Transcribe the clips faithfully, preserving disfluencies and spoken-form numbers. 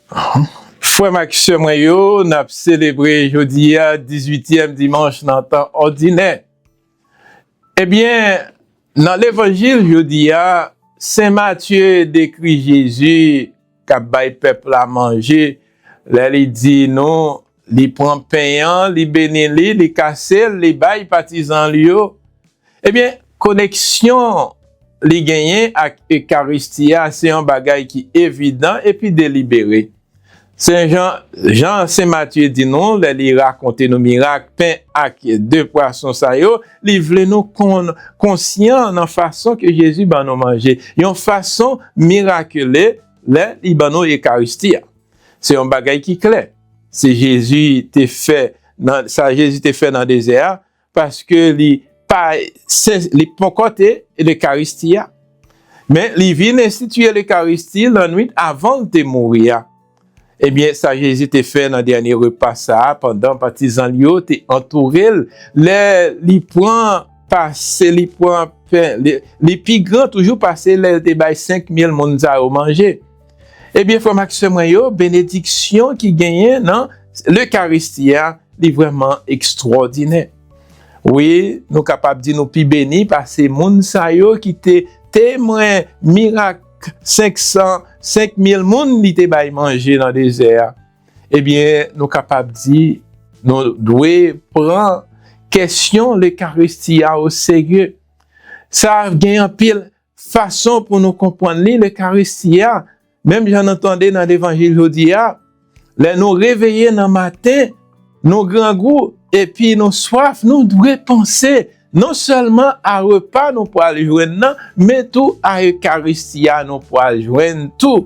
Frè m ak sè mwen yo, n ap selebre jodi a, dizuityèm dimanch nan tan òdinè. Ebyen, nan levanjil jodi a, Sen Matye dekri Jezi k ap bay pèp la manje, lè li di nou, li pran pen an, li beni li, li kase l, li bay patizan li yo. Ebyen, koneksyon li genyen ak Ekaristi a, se yon bagay ki evidan epi delibere. Sen Jan, jan Sen Matye di nou, lè li rakonte nou mirak pen ak de pwason sa yo, li vle nou kon-, konsyan nan fason ke Jezi ban nou manje, yon fason mirakile lè li ban nou Ekaristi a. Se yon bagay ki klè. Se Jezi te fè nan, sa Jezi te fè nan dezè a, paske li pa, se, li poko te Lekaristi a. Men li vin enstitiye Lekaristi lannwit avan l te mouri a. Ebyen, sa Jezi te fè nan dènye repa sa a, pandan patizan li yo te antoure l, lè li pran pase, li pran pen, li, li pi gran toujou pase lè l te bay senk mil moun sa yo manje. Ebyen, frè m ak sè mwen yo, benediksyon ki genyen nan Lekaristi a, li vrèman ekstwòdinè. Wi, nou kapab di nou pi beni pase moun sa yo ki te temwen mirak senk san, senk mil moun li te bay manje nan dezè a. Ebyen, nou kapab di nou dwe pran kesyon Lekaristi a oserye. Sa gen anpil fason pou nou konprann li, Lekaristi a. Menm jan nou tande nan levanjil jodi a, lè nou reveye nan maten, nou grangou, epi nou swaf, nou dwe panse non sèlman a repa nou pral jwenn nan, men tou a Ekaristi a nou pral jwenn tou.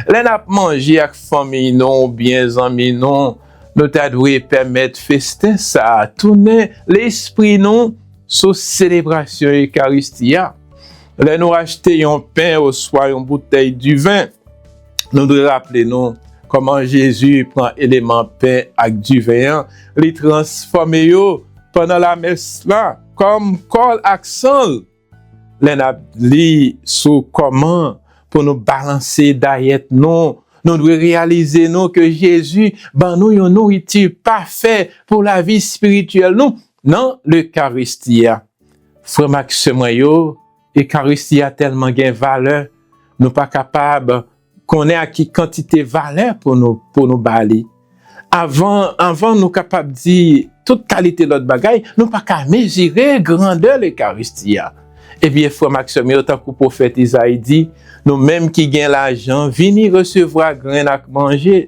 Lè n ap manje ak fanmi nou oubyen zanmi nou, nou ta dwe pèmèt festen sa a tounen lespri nou sou selebrasyon Ekaristi a. Lè nou achte yon pen oswa yon boutèy diven, nou dwe raple nou kòman Jezi pran eleman pen ak diven an, li transfòme yo pandan lamès la kòm kò l ak san l. Lè n ap li sou kòman pou nou balanse dayèt nou, nou dwe reyalize nou ke Jezi ban nou yon nouriti pafè pou lavi espirityèl nou nan Lekaristi a. Frè m ak sè mwen yo, Ekaristi a tèlman gen valè, nou pa kapab konnen a ki kantite valè pou nou, pou nou ba li. Avan, avan nou kapab di tout kalite lòt bagay, nou pa ka mezire grandè Lekaristi a. Ebyen, frè m ak sè m yo, tankou pwofèt Izayi di, nou menm ki gen lajan, vini resevwa grenn ak manje.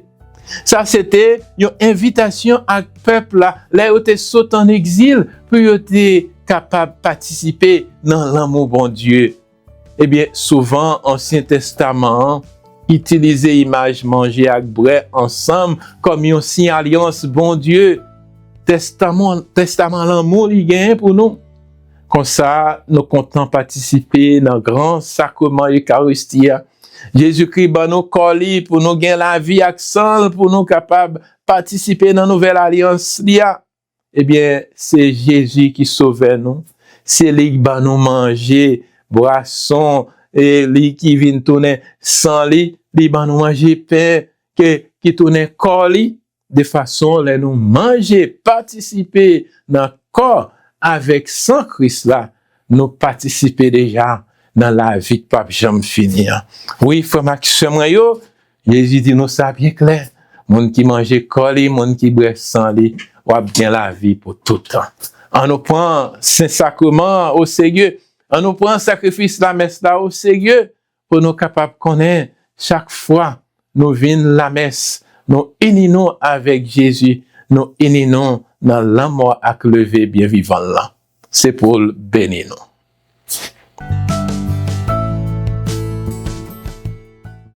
Sa se te yon envitasyon ak pèp la, lè yo te sot ann egzil, pou yo te kapab patisipe nan lanmou Bondye. Ebyen, souvan, Ansyen Testaman an itilize imaj manje ak bwè ansanm kòm yon siy alyans Bondye, testaman, testaman lanmou li genyen pou nou. Konsa, nou kontan patisipe nan gran sakreman Ekaristi a. Jezikri ban nou kò li pou nou gen lavi ak san l pou nou kapab patisipe nan nouvèl alyans li a. Ebyen, se Jezi ki sovè nou. Se li ki ban nou manje, bwason, e li ki vin tounen san li, li ban nou manje pen ke, ki tounen kò li. De fason, lè nou manje, patisipe nan kò avèk san Kris la, nou patisipe deja nan lavi k p ap janm fini an. Wi, frè m ak sè mwen yo, Jezi di nou sa byen klè. Moun ki manje kò li, moun ki bwè san li, w ap gen lavi pou tout tan. Ann nou pran Sen Sakreman an oserye. Ann nou pran sakrifis lamès la oserye pou nou kapab konnen chak fwa nou vin lamès, nou ini nou avèk Jezi, nou ini nou nan lanmò ak leve byen vivan l lan. Se pou l beni nou.